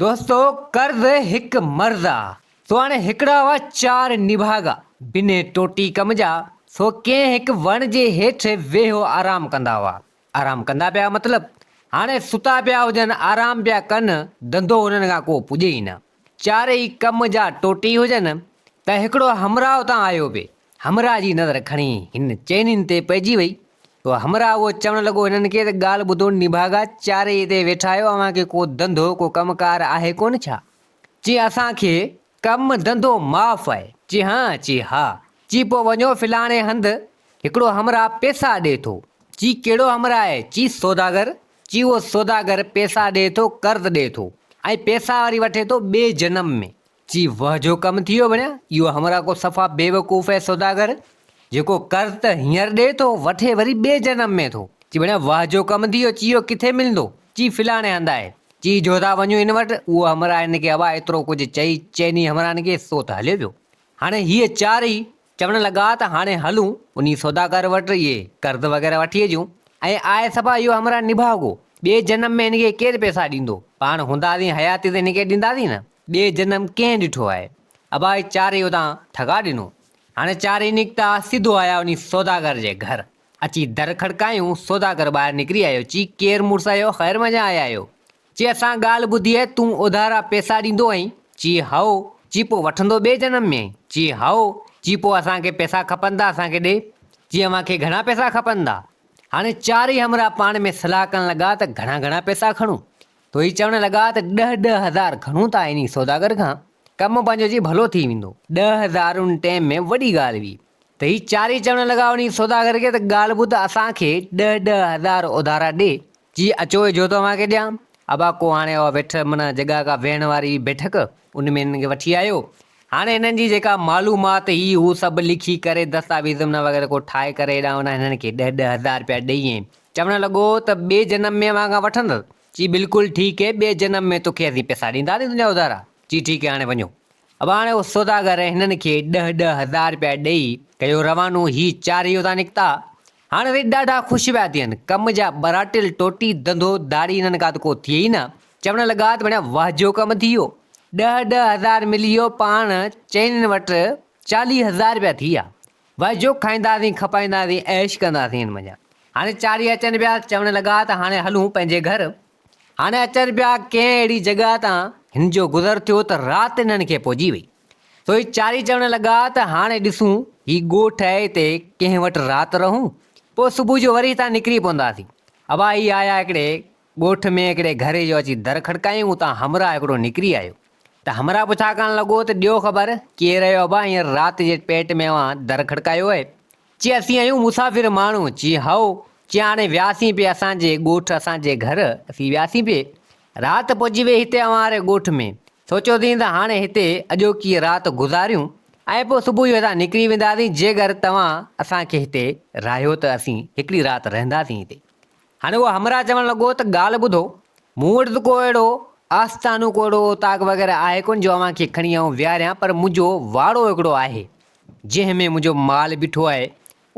دوستو قرض هڪ مرض آ. سو هاڻي هڪڙا هئا چار نڀاڳا، بنهه ٽوٽي ڪم جا، سو ڪنهن هڪ وڻ جي هيٺ ويهو آرام ڪندا هئا. آرام ڪندا پيا مطلب هاڻي ستا پيا هجن، آرام پيا ڪن، ڌنڌو هنن کان ڪو پڄي ئي نه. چارئي ڪم جا ٽوٽي هجن ته هڪڙو همراهه اتان آيو پئي. همراهه جي نظر کڻي هن چئنين تي پئجي وئي. سو همراهه اهو چوڻ لڳو هنن کي ته ڳالهه ٻڌو نڀاڳا چارئي هتي ويٺا آهيو اوهان کي ڪو ڌنڌو ڪو ڪم ڪار آهي ڪونه ڇا؟ چي اسان کي ڪم ڌنڌو معاف آهي. چي ها؟ چي ها. چي پوء وڃو فلاڻي هنڌ هڪڙو همراهه پئسا ڏئي ٿو. چي ڪهڙو همراهه آهي؟ چي سوداگر. چي اهو سوداگر پئسا ڏئي ٿو قرض ڏئي ٿو ۽ پئسا وري وٺي ٿو ٻئي جنم ۾. چي وه جو ڪم ٿي ويو ڀڻيا، اهو همراهه ڪو صفا بيوقوف ۽ سوداگر، جيڪو قرض ته هينئر ڏئي ٿو، وٺي وري ٻئي جنم ۾ ٿو. چي ڀڻيا وه جو ڪم ٿي ويو، چي اهو ڪٿي ملندو؟ چي فلاڻي هنڌ آهي. چي جو ٿا وڃون هن وٽ، اهو همراهه هن کي ابا ايترو ڪجهه چئي، چئني همراهن کي، سو ته هليو ويو. هاڻي هيء چارئي چوڻ لڳا ته هاڻي هلون انهي سوداگر وٽ اهي قرض وغيره وٺي اچون ۽ آء صفا اهو همراهه نڀاڳو، ٻئي جنم ۾ هن کي ڪير پئسا ڏيندو، پاڻ هونداسين حياتي ته هن کي ڏينداسين نه. ٻئي جنم ڪنهن ڏٺو آهي. ابا اهي چارئي اتان ٺڳا ڏنو. هاڻي چارئي نڪتا، سڌو آيا انهي سوداگر جي گهر. اچي در کڙڪايون، سوداگر ٻاهر نڪري آيو، چي ڪير مڙس آهيو، خير منجهان آيا آهيو؟ چي اسان ڳالهه ٻڌي آهي تون اڌارا پئسا ڏيندو آهين؟ چي هائو. چي پوء وٺندو ٻئي جنم ۾ آهين؟ چي هائو. چي پوء اسان کي پئسا کپن ٿا اسان کي ڏي. چي اوهان کي گهڻا پئسا کپن ٿا؟ هاڻي چارئي همراهه پاڻ ۾ صلاح ڪرڻ لڳا ته گهڻا گهڻا پئسا کڻون؟ تو هي چوڻ لڳا ته ڏهه ڏهه هزار کڻون ٿا انهي سوداگر کان، ڪم پنهنجو چي ڀلو ٿي ويندو. 10,000 ان ٽيم ۾ وڏي ڳالهه هئي. ته هي چارئي چوڻ لڳا انهي سوداگر کي ته ڳالهه ٻڌ اسان کي ڏهه ڏهه هزار اڌارا ڏي، چي اچو اجهو ٿو اوهان کي ڏيان. ابا ڪو هاڻي اها ويٺ معنيٰ جڳهه ڪا ويهڻ واري هئي بيٺڪ، ان ۾ هنن کي وٺي آيو. هاڻي هنن جي جيڪا معلومات هئي هو سڀ لکي ڪري دستاويز معنيٰ وغيره ڪو ٺاهي ڪري هيڏانهن هوڏانهن هنن کي ڏهه ڏهه هزار رپيا ڏئي ۽ چوڻ لڳو ته ٻئي جنم ۾ اوهان کان وٺندس. چي بلڪل ٺيڪ هي ٻئي جنم ۾ توکي اسين پئسا ڏينداسين تنهنجا اڌارا. چي ٺيڪ هي هاڻي وڃو. ابا هاڻي اهو سوداگر هنن کي ڏهه ڏهه هزار رپيا ڏئي ڪيو روانو. هي چارئي اتان نڪتا. هاڻي وري ڏاڍا خوش پيا ٿين. ڪم جا ٻراٽيل ٽوٽي ڌنڌو ڌاڙي هنن کان ته ڪو ٿئي ئي نه. چوڻ لڳا ته ڀڻيا واهه جو ڪم ٿي ويو. ڏهه ڏهه هزار ملي ويو پاڻ چئنين وٽ 40 هزار رپيا ٿي ويا. واهه جو کائينداسين کپائينداسين عيش ڪنداسين هن منجهان. هاڻي چارئي اچن پيا، چوڻ لڳا ته هاڻي هلون پنهنجي گهر. هاڻي اچن پيا ڪنهن اهڙي جڳهه تان هن جو گذر ٿيو ته رات هنن کي پهچي وئي. سو هي چارئي چوڻ لڳا ته هاڻي ڏسون هي ڳوٺ آهي هتي ڪنهن وٽ رات رهون، پوء صبح جو وري هتان نڪري پونداسين. ابا هي آيا هڪڙي ڳوٺ ۾ هڪڙي گهر جو اچي در کڙڪايائون، اتان همراهه هڪڙو نڪري آيو. ته همراهه پڇا ڪرڻ لڳو ته ڏيو خبر ڪير آهيو ابا هينئر رات جي پيٽ ۾ اوهان در کڙڪايو آهي؟ چي اسين آهيون مسافر ماڻهو، چي هائو، چي هاڻي وياسين پئي اسان جي ڳوٺ اسان جي گهر اسين وياسين پئي رات پهچي وئي هتي اوهان واري ڳوٺ ۾ سوچيوسين ته هاڻي هتي اڄوڪي رات گذاريون ۽ پوء صبح جو هتان نڪري وينداسين جيگر توهان اسان کي هتي رهايو ته اسين هڪڙي رات رهنداسين هتي. هاڻي اهو همراهه چوڻ لڳو ته ڳالهه ٻڌو، مون وٽ ته ڪو اهڙو آستانو ڪو اهڙو اوطاق وغيره آهي ڪونه جو اوهان کي کڻي آئون ويهاريان پر منهنجو واڙو هڪڙو آهي، جنهن ۾ منهنجو مال بيٺو آهي،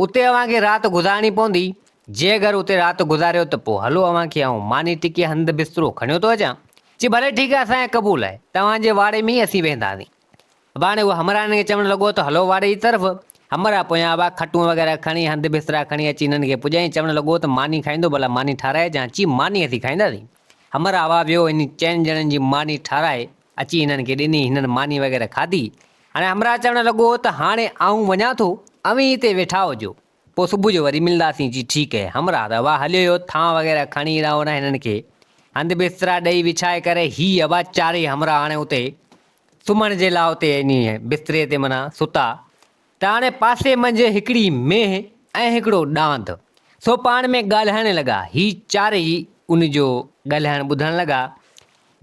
اتي اوهان کي رات گذارڻي پوندي، جي اگر اتي رات گذاريو ته پوء هلو اوهان کي آئون ماني ٽڪي هنڌ بسترو کڻيو ٿو اچان. چي ڀلي ٺيڪ آهي اسان کي قبول آهي، توهان جي واڙي ۾ ئي اسين ويهنداسين. ابا هاڻي اهو همراهه هنن کي چوڻ لڳو ته هلو واڙي جي طرف. همراهه پويان ابا کٽون وغيره کڻي، هنڌ بسترا کڻي اچي هنن کي پڄائين. چوڻ لڳو ته ماني کائيندو ڀلا ماني ٺاهرائجان. چي ماني اسين کائينداسين. همراهه ابا ويو هن چئن ڄڻن جي ماني ٺاهرائي اچي هنن کي ڏني. هنن ماني وغيره کاڌي. هاڻي همراهه چوڻ لڳو ته هاڻي آئون وڃان ٿو، اوهين هتي ويٺا هجو. پوء صبح جو وري ملنداسين. چي ٺيڪ اهي. همراهه ته ابا هليو ويو. ٿانء وغيره کڻي هيڏانهن هوڏانهن هنن کي هنڌ بسترا ڏئي وڇائي ڪري هي ابا چارئي همراهه هاڻي اتي سمهڻ جي لاء اتي انهيء بستري تي معنيٰ ستا ته هاڻي پاسي منجهه هڪڙي مينهن ۽ هڪڙو ڏاند، سو پاڻ ۾ ڳالهائڻ لڳا. هي چارئي ان جو ڳالهائڻ ٻڌڻ لڳا.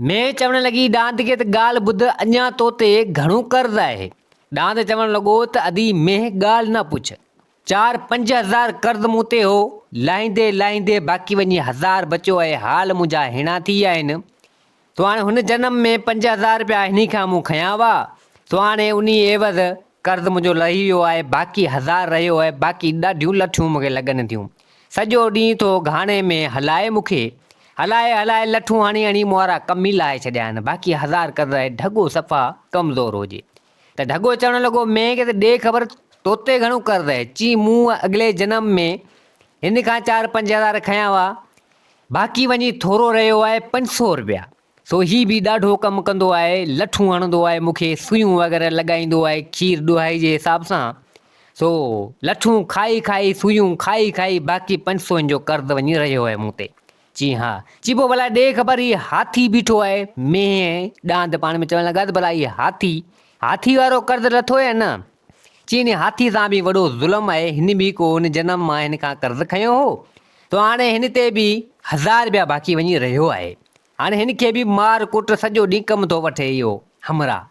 مينهن چوڻ لڳي ڏاند کي ته ڳالهه ٻڌ اڃا تو تي گهڻو قرض آهي. ڏاند چوڻ لڳو ته ادي مينهن ڳالهه نه پڇ. چار پنج هزار قرض مون تي هو، لاهيندي لاهيندي باقي وڃي هزار بچيو آهي، حال منهنجا هيڻا ٿي ويا آهن. سو هاڻي هن جنم ۾ 5000 رپيا هني کان مون کنيا هئا، سو هاڻي انهي عيوض قرض منهنجو لهي ويو آهي، باقي هزار رهيو آهي، باقي ڏاڍيون لٺيون مون کي لڳن ٿيون. سڄو ڏينهن ٿو گهاڻي ۾ هلائي مون کي. هلائي هلائي لٺون هڻي هڻي مون وارا ڪم ئي لاهي ڇڏيا آهن، باقي هزار قرض آهي، ڍڳو صفا ڪمزور هجي. ته ڍڳو چوڻ لڳو، مينهن کي ته ڏي خبر توتي گهڻو قرض آهي؟ چي مون اڳلي جنم ۾ هن کان چار پنج هزار کنيا هئا، باقي وڃي ٿورو رهيو آهي 500 رپيا. سو هي به ڏاڍو ڪم ڪندو آهي، لٺون هڻندو آهي، مون کي سوئيون وغيره لڳائيندو آهي کير ڏوهائي جي حساب سان. سو لٺون کائي کائي، سوئيون کائي کائي باقي 500 هن جو قرض وڃي رهيو آهي مون تي. چي ها. چي پوء ڀلا ڏي خبر هي هاٿي بيٺو آهي، مينهن ۽ ڏاند پاڻ ۾ چوڻ لڳا ته ڀلا هي هاٿي، هاٿي وارو قرض لٿو يا نه؟ چي انهي هاٿي سان به وڏو ظلم آهي، هن به ڪو ان جنم مان هن کان قرض کنيو هو، سو هاڻي هن تي به هزار رپيا باقي وڃي رهيو آهي. هاڻي هن کي به مار ڪٽ سڄو ڏينهن ڪم ٿو وٺي اهو همراهه.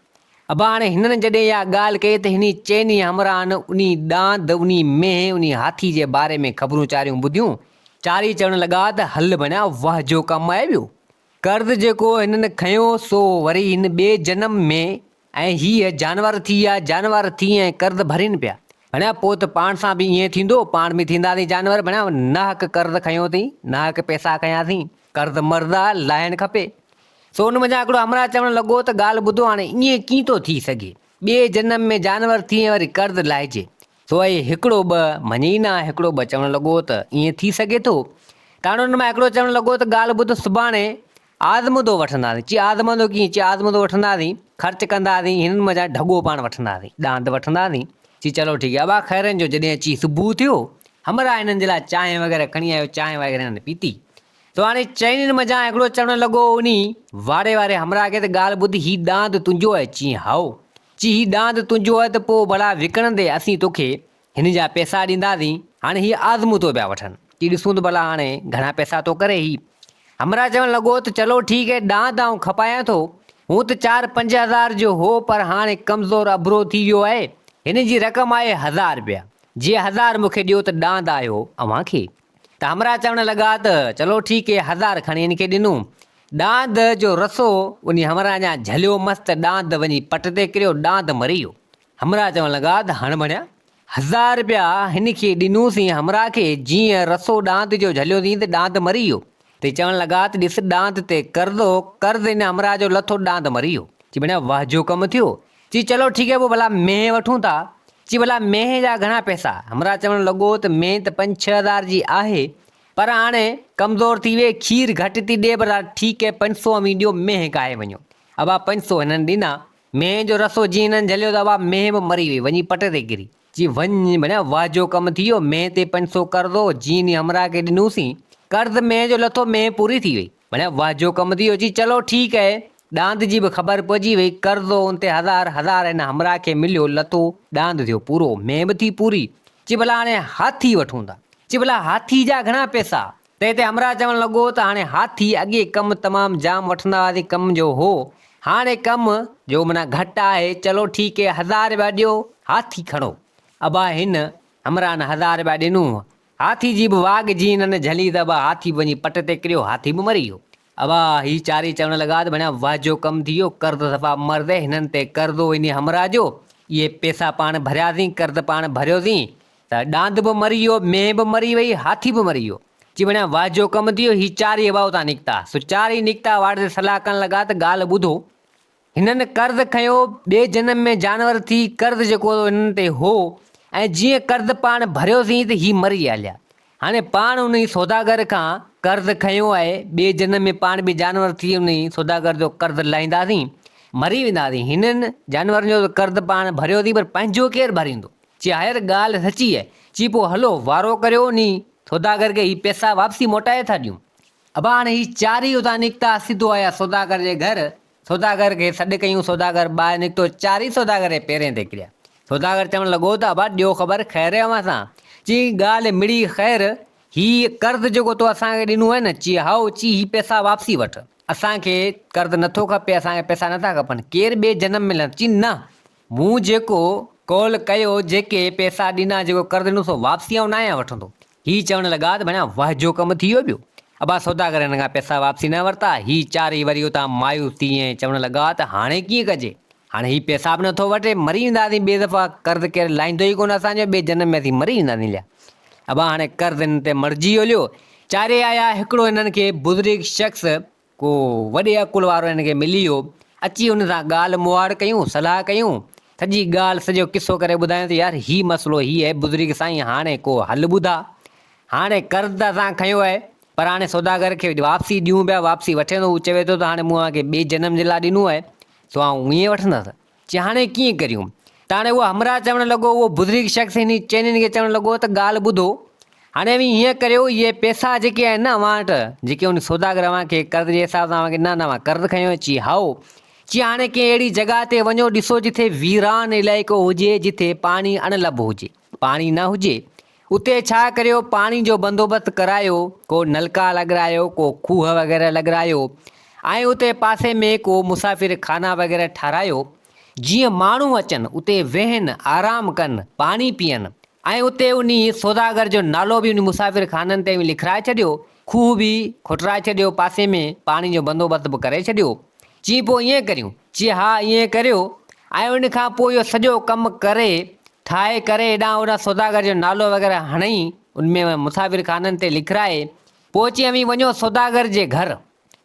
ابا هاڻي هنن جڏهن اها ڳالهه ڪئي ته هني چئني همراهن انهي ڏاند، انهي مينهن، انهي هاٿي جي باري ۾ خبرون چاريون ٻڌيون. چارئي چوڻ لڳا ته هل بنيا واهه جو ڪم آهي ٻيو. قرض جيڪو هنن کنيو سو وري هن ٻئي جنم ۾ ۽ هيء جانور ٿي يا جانور ٿي ۽ قرض ڀرين پيا. ڀڻيا پوء ته پاڻ سان به ائين ٿيندو، پاڻ به ٿينداسين جانور، ڀڻيا ناحق قرض کنيو اٿئي، ناحق پئسا کنياسين، قرض مرض آ، لاهڻ کپي. سو ان منجهان هڪڙو همراهه چوڻ لڳو ته ڳالهه ٻڌو هاڻي ائين ڪيئن ٿو ٿي سگهي، ٻئي جنم ۾ جانور ٿي ۽ وري قرض لاهجي. سو اهي هڪڙو ٻه مڃي ئي نه، هڪڙو ٻه چوڻ لڳو ته ائين ٿي سگهي ٿو. تاڻ انهن مان هڪڙو چوڻ لڳو ته ڳالهه ٻڌ سڀاڻي آزمودو وٺنداسين. چي آزمودو ڪيئن؟ چي آزمودو وٺنداسين، خرچ ڪنداسين، هنن منجهان ڍڳو پاڻ وٺنداسين، ڏاند وٺنداسين. چي چلو ٺيڪ آهي ابا خيرن جو جڏهن اچي صبح ٿيو، همراهه هنن جي لاء چانهه وغيره کڻي آيو، چانهه وغيره هنن پيتي. سو هاڻي چئنين منجهان هڪڙو چوڻ لڳو انهي واڙي واري همراهه کي ته ڳالهه ٻڌ هي ڏاند تنهنجو آهي؟ چي هائو. چي هي ڏاند تنهنجو آهي ته پوء ڀلا وڪڻندي اسين توکي هن جا پئسا ڏينداسين. هاڻي هي آزمودو پيا وٺن. چي ڏسون ته ڀلا هاڻي گهڻا پئسا ٿو ڪري هي. همراهه چوڻ لڳو ته چلو ٺيڪ هي ڏاند آئون کپايان ٿو. هون ته چار پنج هزار جو هو پر هاڻي ڪمزور اڀرو ٿي ويو آهي. هن جي رقم آهي هزار رپيا. جي هزار مون کي ڏيو ته ڏاند آيو اوهان کي. ته همراهه چوڻ لڳا ته چلو ٺيڪ هي هزار کڻي هن کي ڏنو. ڏاند جو رسو انهي همراهه اڃا جهليو مس ته ڏاند وڃي پٽ تي ڪريو، ڏاند مري ويو. همراهه چوڻ لڳا ته هڻ ڀڻيا، هزار رپيا هن کي ڏنوسين همراهه کي جيئن رسو ڏاند جو جهليوسين ته ڏاند مري ويو. ته چوڻ لڳا ته ڏس ڏاند تي قرض هو، قرض هن همراهه جو لٿو ڏاند مري ويو. چي ڀڻيا واهه جو ڪم ٿيو. چي چلو ٺيڪ هي پوء ڀلا مينهن وٺون ٿا. چي ڀلا مينهن جا گهڻا پئسا؟ همراهه چوڻ لڳو ته مينهن ته پنج ڇهه هزار جي آهي پر هاڻي ڪمزور ٿي وئي کير گهٽ ٿي ڏي ڀلا ٺيڪ هي 500 اوهين ڏيو مينهن ڪاهي وڃو. ابا 500 هنن ڏنا. مينهن جو رسو جيئن هنن جهليو ته ابا مينهن به مري وئي وڃي پٽ تي ڪري. چي وڃ ڀڻيا واهه جو ڪم ٿي ويو مينهن تي 500 قرض هو جيئن ئي همراهه کي ڏنوسين قرض مينهن جو لٿو مينهن پوري ٿي وئي. ڀڻيا واهه جو ڪم ٿي ويو چي چلو ٺيڪ اهي ڏاند جي به خبر پئجي وئي قرض هو ان تي هزار هزار هن همراهه کي مليو لٿو ڏاند ٿيو پورو مينهن به ٿي پوري چي ڀلا هاڻي هاٿي وٺون ٿا چي ڀلا هاٿي جا گهڻا پئسا تنهن تي همراهه چوڻ لڳو ته هاڻي هاٿي اڳي ڪم تمام جام وٺندا هئاسين ڪم جو هو هاڻي ڪم جو معنيٰ گهٽ آهي چلو ٺيڪ اهي هزار رپيا ڏيو هاٿي کڻو ابا هن همراهن هزار رپيا ڏنو هاٿي جي به واڳ جي هنن جهلي ته ابا هاٿي به وڃي پٽ تي ڪريو، هاٿي به مري ويو. ابا هي چارئي چوڻ لڳا ته ڀڻيا واهه جو ڪم ٿي ويو، قرض صفا مرض هنن تي قرض هو انهي همراهه جو، اهي پئسا پاڻ ڀرياسين، قرض پاڻ ڀريوسين ته ڏاند به مري ويو، مينهن به مري وئي، هاٿي به مري ويو. چي ڀڻيا واهه جو ڪم ٿي ويو، هي چارئي ابا اتان نڪتا. سو چارئي نڪتا واڙ تي صلاح ڪرڻ لڳا ته ڳالهه ٻڌو، هنن قرض کنيو، ٻئي جنم ۾ جانور ٿي قرض جيڪو هنن تي هو ۽ جيئن قرض پاڻ ڀريوسين ته هي مري هليا. هاڻي پاڻ انهي سوداگر کان قرض کنيو آهي، ٻئي جنم ۾ پاڻ به جانور ٿي انهي سوداگر جو قرض لاهينداسين، مري وينداسين. هنن جانورن جو ته قرض پاڻ ڀريوسين پر پنهنجو ڪير ڀريندو؟ چي ها يار ڳالهه سچي آهي. چي پوء هلو وارو ڪريو انهي سوداگر کي هي پئسا واپسي موٽائي ٿا ڏيون. ابا هاڻي هي چارئي اتان نڪتا سڌو آيا سوداگر جي گهر، سوداگر کي سڏ ڪيون، سوداگر ٻاهر نڪتو، چارئي سوداگر جي پيرين تي ڪريا. سوداگر چوڻ لڳو ته ابا ڏيو خبر خير اوهان سان؟ چي ڳالهه مڙئي خير، هي قرض جيڪو تو اسان کي ڏنو آهي نه؟ چي هائو، چي هي پئسا واپسي وٺ، اسان کي قرض نٿو کپي، اسان کي پئسا نٿا کپن، ڪير ٻئي جنم ۾ لهندو؟ چي نه، مون جيڪو قول ڪيو، جيڪي پئسا ڏنا، جيڪو قرض ڏنو سو واپسي آئون ناهيان وٺندو. هي چوڻ لڳا ته ڀڻيا واهه جو ڪم ٿي ويو ٻيو. ابا سوداگر هن کان پئسا واپسي نه ورتا. هي چارئي وري اتان مايوس ٿي ۽ چوڻ لڳا ته هاڻي ڪيئن ڪجي؟ هاڻي هي پئسا به نٿو وٺي، مري وينداسين ٻئي دفعا قرض ڪير لاهيندو ئي ڪونه اسان جو، ٻئي جنم ۾ اسين مري وينداسين ليا. ابا هاڻي قرض هن تي مڙجي ويو ليو. چارئي آيا، هڪڙو هنن کي بزرگ شخص ڪو وڏي عقل وارو هن کي ملي ويو، اچي ان سان ڳالهه مهاڙ ڪيون، صلاح ڪيون، سڄي ڳالهه سڄو قصو ڪري ٻڌايون ته يار هي مسئلو هي آهي، بزرگ سائين هاڻي ڪو حل ٻڌاء، هاڻي قرض ته اسان کنيو آهي، پر هاڻي سوداگر کي واپسي ڏيون پيا، واپسي وٺي ٿو، هو چوي ٿو ته هاڻي مون اوهان کي ٻئي جنم جي لاء ڏنو آهي، سو آئون ائين وٺندس. چي هاڻي ڪيئن ڪريون؟ ته هاڻي اهو همراهه چوڻ لڳو، اهو بزرگ شخص هن چئنين کي چوڻ لڳو ته ڳالهه ٻڌو، هاڻي اوهين هيئن ڪريو، اهي پئسا جيڪي آهن نه اوهان وٽ، جيڪي ان سوداگر اوهان کي قرض جي حساب سان اوهان کي ڏنا آهن، اوهان قرض کنيو آهي؟ چي هائو. چي هاڻي ڪنهن اهڙي جڳهه تي وڃو، ڏسو جٿي ويران علائقو هجي، جٿي پاڻي اڻلڀ هجي، پاڻي نه هجي، اتي ڇا ڪريو، پاڻي جو بندوبست ڪرايو، ڪو نلڪا لڳرايو، ڪو کوهه وغيره لڳرايو ۽ اتي پاسي ۾ ڪو مسافر خانا وغيره ٺارايو، جيئن ماڻهو اچن، اتي ويهن، آرام ڪن، پاڻي پيئن ۽ اتي انهي سوداگر جو نالو به انهي مسافر خانن تي اوهين لکرائي ڇڏيو، کوهه به کوٽرائي ڇڏيو، پاسي ۾ پاڻي جو بندوبست به ڪري ڇڏيو. چي پوء ائين ڪريون؟ چي ها ائين ڪريو ۽ ان کان پوء اهو سڄو ڪم ڪري ٺاهي ڪري هيڏانهن هوڏانهن سوداگر جو نالو وغيره هڻئي ان ۾ مسافر خانن تي لکرائي پوء چي اوهين وڃو سوداگر جي گهر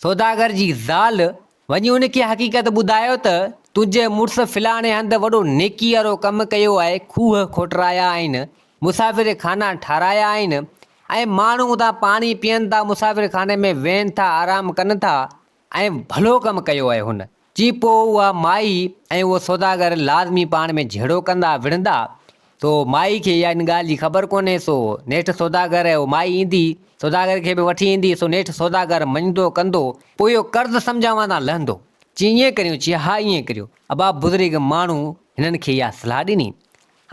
سوداگر جي زال وڃي ان کي حقيقت ٻڌايو ته تنهنجي مڙس فلاڻي هنڌ وڏو نيڪي وارو ڪم ڪيو آهي کوهه کوٽرايا آهن مسافر خانا ٺارايا آهن ۽ ماڻهو اتان پاڻي پيئن ٿا مسافر خاني ۾ ويهن ٿا آرام ڪن ٿا ۽ ڀلو ڪم ڪيو آهي هن. چي پوء اها مائي ۽ اهو سوداگر لازمي پاڻ ۾ جهيڙو ڪندا، وڙهندا. سو مائي کي اها ان ڳالهه جي خبر ڪونهي، سو نيٺ سوداگر ۽ مائي ايندي، سوداگر کي به وٺي ايندي، سو نيٺ سوداگر مڃندو ڪندو، پوء اهو قرض سمجهان واندا لهندو. چي ائين ڪريون؟ چي ها ائين ڪريو. ابا بزرگ ماڻهو هنن کي اها صلاح ڏني.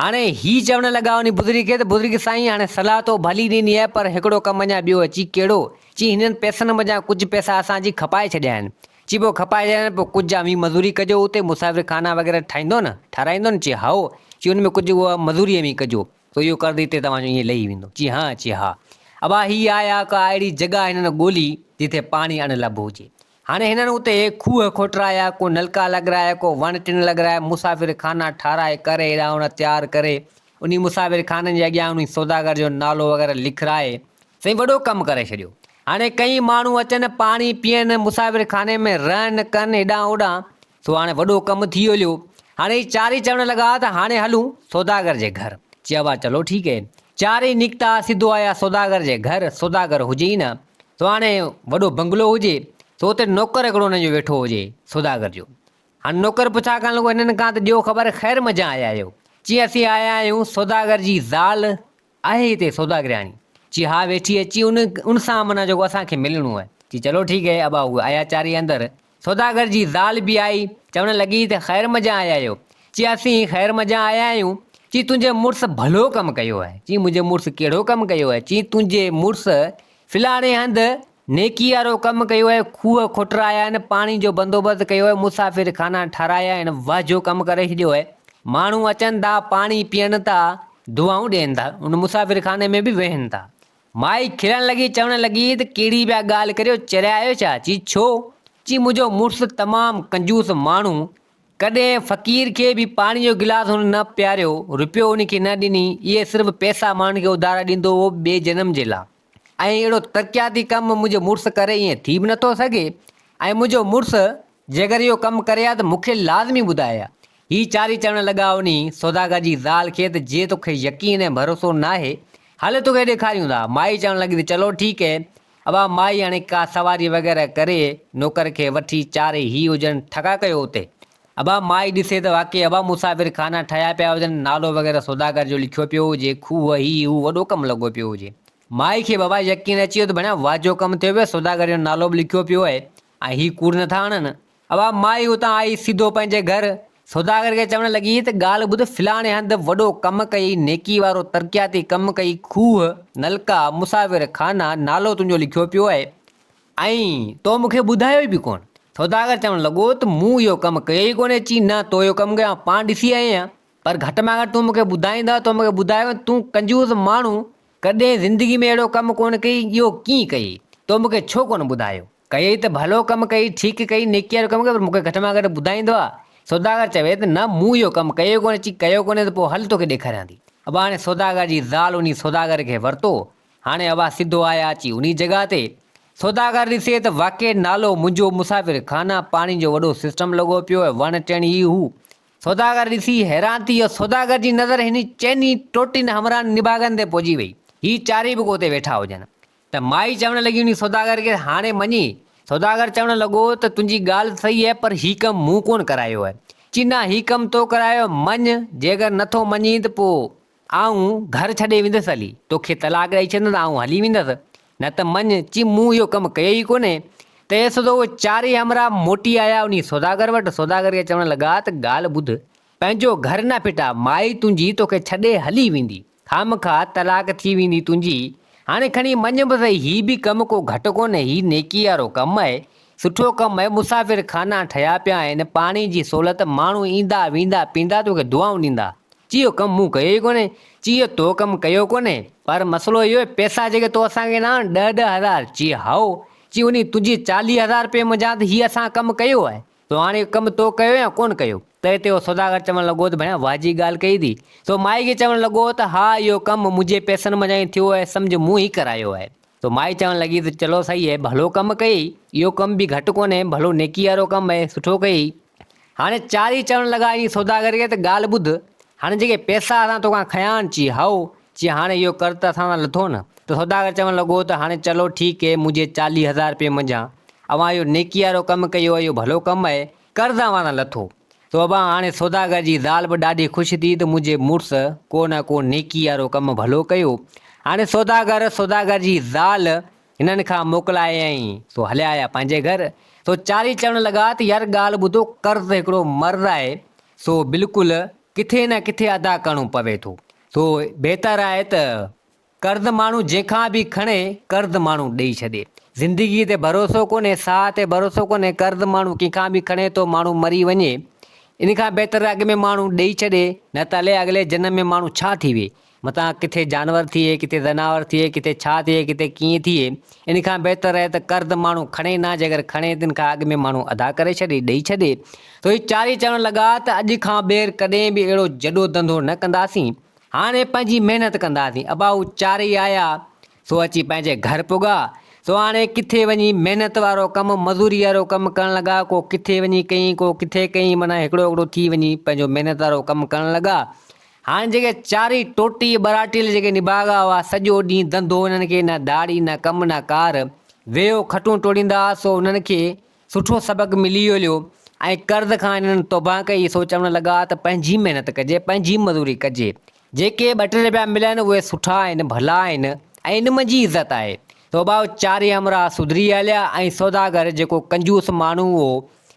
هاڻي هي چوڻ لڳا انهي بزرگ کي ته بزرگ سائين هاڻي صلاح تو ڀلي ڏني آهي پر هڪڙو ڪم اڃا ٻيو اچي ڪهڙو؟ چي هنن پئسن منجهان ڪجهه پئسا اسان جي کپائي ڇڏيا آهن. چي پوء کپائي ڇڏيا آهن پوء ڪجهه اوهين مزوري ڪجو اتي مسافر خانا وغيره ٺاهيندو نه ٺاراهيندو نه چي هائو چي ان ۾ ڪجهه اها مزوري اوهين ڪجو ته اهو قرض هتي توهان جو ائين لهي ويندو چي ها چي ها ابا هي آيا ڪا اهڙي جڳهه هنن ڳولي جتي پاڻي اڻ لڀ هجي هاڻي هنن اتي کوهه کوٽرايا، ڪو نلڪا لڳرايا، ڪو وڻ ٽڻ لڳرايا، مسافر خانا ٺاهرائي ڪري هيڏانهن هوڏانهن تيار ڪري، انهي مسافر خانن جي اڳيان انهي سوداگر جو نالو وغيره لکرائي، سائين وڏو ڪم ڪري ڇڏيو. هاڻي ڪئين ماڻهو اچن، پاڻي پيئن، مسافر خاني ۾ رهن ڪن هيڏانهن هوڏانهن، سو هاڻي وڏو ڪم ٿي هليو. هاڻي هي چارئي چوڻ لڳا ته هاڻي هلون سوداگر جي گهر. چي ابا چلو ٺيڪ هي. چارئي نڪتا، سڌو آيا سوداگر جي گهر، سوداگر هجي ئي نه. سو هاڻي وڏو بنگلو هجي، سو اتي نوڪر هڪڙو انهن جو ويٺو هجي، سوداگر جو. هاڻي نوڪر پڇا ڪرڻ لڳو هنن کان ته ڏيو خبر خير منجهان آيا آهيو؟ چي اسين آيا آهيون سوداگر جي زال آهي هتي سوداگرياڻي؟ چي ها ويٺي آهي. چي ان ان سان معنيٰ جيڪو اسان کي ملڻو آهي. چي چلو ٺيڪ آهي ابا هو آيا چارئي اندر. سوداگر جي زال به آئي، چوڻ لڳي ته خير منجهان آيا آهيو؟ چي اسين خير منجهان آيا آهيون. چي تنهنجي مڙس ڀلو ڪم ڪيو آهي. چي منهنجي مڙس ڪهڙو ڪم ڪيو آهي؟ چي تنهنجي مڙس فلاڻي هنڌ نيڪي وارو ڪم ڪيو آهي، کوهه کوٽرايا آهن، پاڻي جو بندوبست ڪيو آهي، مسافر خانا ٺهرايا آهن، واهه جو ڪم ڪري ڇڏيو آهي. ماڻهو اچن ٿا، پاڻي پيئن ٿا، دعائون ڏين ٿا، ان مسافر خاني ۾ به ويهن ٿا. مائي کلڻ لڳي، چوڻ لڳي ته ڪهڙي پيا ڳالهه ڪريو، چريا آهيو ڇا؟ چي ڇو؟ چي منهنجو مڙس تمام ڪنجوس ماڻهو، ڪڏهن فقير کي به پاڻي جو گلاس هن نه پياريو، رپيو ان کي نه ڏني، اهي صرف پئسا ماڻهن کي اڌارا ڏيندو هو ٻئي جنم جي لا. ۽ اهڙو ترقياتي ڪم منهنجو مڙس ڪري ائين ٿي به نٿو سگهي ۽ منهنجو مڙس جيڪر اهو ڪم ڪري ها ته مون کي لازمي ٻڌائي ها. هي چارئي چوڻ لڳا انهي سوداگر جي زال کي ته جي توکي يقين ۽ ڀروسو ناهي هل توکي ڏيکاريون ٿا. مائي چوڻ لڳي ته چلو ٺيڪ هي. ابا مائي هاڻي ڪا سواري وغيره ڪري نوڪر کي وٺي چارئي هي هجن ٺڪا ڪيو اتي. ابا مائي ڏسي ته واقعي ابا مسافر خانا ٺهيا پيا هجن نالو وغيره سوداگر جو لکيو پيو هجي کوهه هي هو وڏو ڪم لڳو پيو هجي. مائي کي بابا يقين اچي ويو ته ڀڻيا واهه جو ڪم ٿيو پيو سوداگر جو نالو به لکيو پيو آهي ۽ هي ڪوڙ نٿا هڻن. ابا مائي اتان آئي سڌو پنهنجي گهر سوداگر کي چوڻ لڳي ته ڳالهه ٻڌ فلاڻي هنڌ وڏو ڪم ڪيئي نيڪي وارو ترقياتي ڪم ڪيئي کوهه، نلڪا، مسافر خانا، نالو تنهنجو لکيو پيو آهي ۽ تو مون کي ٻڌايو ئي به ڪونه. سوداگر چوڻ لڳو ته مون اهو ڪم ڪيو ئي ڪونهي چي نه تو اهو ڪم ڪيو آئون پاڻ ڏسي آئي آهيان پر گهٽ مان گهٽ تون مون کي ٻڌائيندو تو مون کي ٻڌايو تون ڪنجوس ماڻهو ڪڏهن زندگي ۾ اهڙو ڪم ڪونه ڪيئي اهو ڪيئن ڪيئي تو مون کي ڇو ڪونه ٻڌايو. ڪيئي ته ڀلو ڪم ڪيئي، ٺيڪ ڪيئي، نيڪيء وارو ڪم ڪيئي، پر مون کي گهٽ مان گهٽ ٻڌائيندو ها. سوداگر چوي ته نه، مون اهو ڪم ڪيو ڪونهي، چي ڪيو ڪونهي ته پوء هل توکي ڏيکاريان ٿي. ابا هاڻي سوداگر جي زال انهي سوداگر کي ورتو. هاڻي اوا سڌو آيا اچي انهي جڳهه تي. سوداگر ڏسي ته واقعي نالو منهنجو مسافر خانه پاڻي جو وڏو سسٽم لڳو پيو ۽ وڻ ٽڻ ئي هو. سوداگر ڏسي حيران ٿي ويو. سوداگر جي نظر هن چئني ٽوٽين همراهن نڀاڳن تي پئجي وئي. هي چارئي به ڪو اتي ويٺا هجن. ته مائي چوڻ لڳي انهي سوداگر کي هاڻي مڃي. سوداگر چوڻ لڳو ته تنهنجي ڳالهه صحيح آهي پر هي ڪم مون ڪونه ڪرايو آهي. چي نه هي ڪم تو ڪرايو آهي مڃ، جيڪر نٿو مڃين ته پوء آئون گهر ڇڏي ويندس هلي، توکي طلاق ڏئي ڇڏندس آئون هلي ويندس، نه ته مڃ، چي مون اهو ڪم ڪيو ئي ڪونهي. ته سڌو اهي چارئي همراهه موٽي آيا انهي سوداگر وٽ، سوداگر کي چوڻ لڳا ته ڳالهه ٻڌ، پنهنجو گهر نه ڦٽا، مائي تنهنجي توکي ڇڏي هلي ويندي، خامخواه طلاق ٿي ويندي تنهنجي، هاڻي کڻي مڃ به سهي، هي به ڪم ڪو گهٽ ڪونهي، هي نيڪي وارو ڪم آهي، سٺو ڪم آهي، مسافر خانا ٺهيا پيا آهن، پاڻي جي سهولت، ماڻهو ايندا ويندا پيندا توکي دعائون ڏيندا. چي اهو ڪم مون ڪيو ئي ڪونهي. چي اهو تو ڪم ڪيو ڪونهي، پر مسئلو اهو آهي پئسا جيڪي تو اسان کي ڏنا آهن ڏهه ڏهه هزار، چي هائو، چي انهي تنهنجي چاليهه هزار رپين منجهان ته هي اسان ڪم ڪيو آهي. تو هاڻي اهو ڪم تو ڪيو يا ڪونه ڪيو؟ تنهن تي اهو سوداگر چوڻ لڳو ته ڀيڻا واهه جي ڳالهه ڪئي ٿي. سو مائي کي چوڻ لڳو ته ها اهو ڪم منهنجي پئسن منجهان ئي ٿيو آهي، سمجهه مون ئي ڪرايو آهي. سو مائي چوڻ لڳي ته چلو صحيح آهي ڀلو ڪم ڪيئي، اهو ڪم به گهٽ ڪونهي، ڀلو نيڪي وارو ڪم آهي، سٺو ڪيئي. هاڻي چارئي چوڻ لڳا ائين سوداگر کي ته ڳالهه ٻڌ، هاڻي جيڪي پئسا اسان توکان کنيا آهن، چي هائو، چي هاڻي اهو قرض ته اسان تان لٿو نه. ته سوداگر چوڻ لڳو ته هاڻي چلو ٺيڪ اهي منهنجي 40 هزار رپين منجهان اوهان اهو نيڪي وارو ڪم ڪيو اهو ڀلو ڪم اهي، قرض اوهان تان لٿو. سو ابا هاڻي سوداگر جي زال به ڏاڍي خوش ٿي ته منهنجي مڙس ڪو نه ڪو نيڪي وارو ڪم ڀلو ڪيو. هاڻي سوداگر، سوداگر جي زال هنن کان موڪلايائين سو هليا آيا پنهنجي گهر. سو چارئي چوڻ لڳا ته يار ڳالهه ٻڌو قرض هڪڙو مرض آهي سو بلڪل ڪٿي نه ڪٿي ادا ڪرڻو پوي ٿو. سو بهتر آهي ته قرض ماڻهو جنهن کان به کڻي قرض ماڻهو ڏئي ڇڏي. زندگيء تي ڀروسو ڪونهي، ساهه تي ڀروسو ڪونهي، قرض ماڻهو ڪنهن کان به کڻي ٿو ماڻهو مري وڃي. ان کان بهتر اڳ ۾ ماڻهو ڏئي ڇڏي نه ته الائي اڳلي جنم ۾ ماڻهو ڇا ٿي ويهي. متان ڪٿي جانور ٿئي، ڪٿي زناور ٿئي، ڪٿي ڇا ٿئي، ڪٿي ڪيئن ٿئي. ان کان بهتر آهي ته قرض ماڻهو کڻي نه، جيڪر کڻي تن کان اڳ ۾ ماڻهو ادا ڪري ڇڏي، ڏئي ڇڏي. سو هي چارئي چوڻ لڳا ته اڄ کان ٻيهر ڪڏهن به اهڙو جڏو ڌنڌو نه ڪنداسين. هاڻي پنهنجي محنت ڪنداسين. ابا هو چارئي آيا، سو اچي پنهنجي گهر پڳا. سو هاڻي ڪٿي وڃي محنت وارو ڪم، مزوري وارو ڪم ڪرڻ لڳا. ڪو ڪٿي وڃي ڪيائين، ڪو ڪٿي ڪيائين، معنيٰ هڪڙو هڪڙو ٿي وڃي پنهنجو محنت وارو ڪم ڪرڻ لڳا. هاڻي جيڪي چارئي ٽوٽي ٻراٽيل جيڪي نڀاڳا هئا، سڄو ڏينهن ڌنڌو انهن کي نه ڏاڙهي نه ڪم نه ڪار، ويهو کٽون ٽوڙيندا ها، سو انهن کي سٺو سبق ملي هليو ۽ قرض کان انهن توبهه ڪئي، سو چوڻ لڳا ته پنهنجي محنت ڪجي، پنهنجي مزوري ڪجي، جيڪي ٻه ٽي رپيا ملن اهي سٺا آهن، ڀلا آهن ۽ ان منجهه ئي عزت آهي. سو ڀائو چارئي همراهه سڌري هليا ۽ سوداگر جيڪو ڪنجوس ماڻهو هو،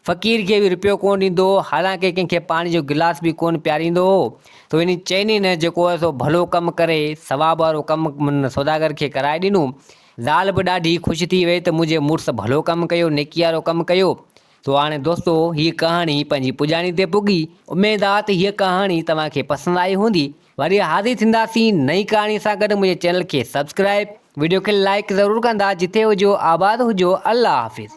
فقير کي به رپيو ڪونه ڏيندو هو، حالانڪه ڪنهن کي پاڻي جو گلاس به ڪونه پياريندو هو، سو انهن چئني نه جيڪو هو سو ڀلو ڪم ڪري ثواب وارو ڪم سوداگر کي ڪرائي ڏنو. زال به ڏاڍي خوش ٿي وئي ته منهنجي مڙس ڀلو ڪم ڪيو، نيڪي وارو ڪم ڪيو. سو هاڻي دوستو هيء ڪهاڻي پنهنجي پڄاڻي تي پڳي. اميد آ ته هيء ڪهاڻي توهان کي پسند آئي هوندي. وري حاضر ٿينداسين نئين ڪهاڻي سان گڏ منهنجي چينل کي سبسڪرائب، وڊيو کي لائيڪ ضرور ڪندا. جتي هجو آباد هجو. الله حافظ.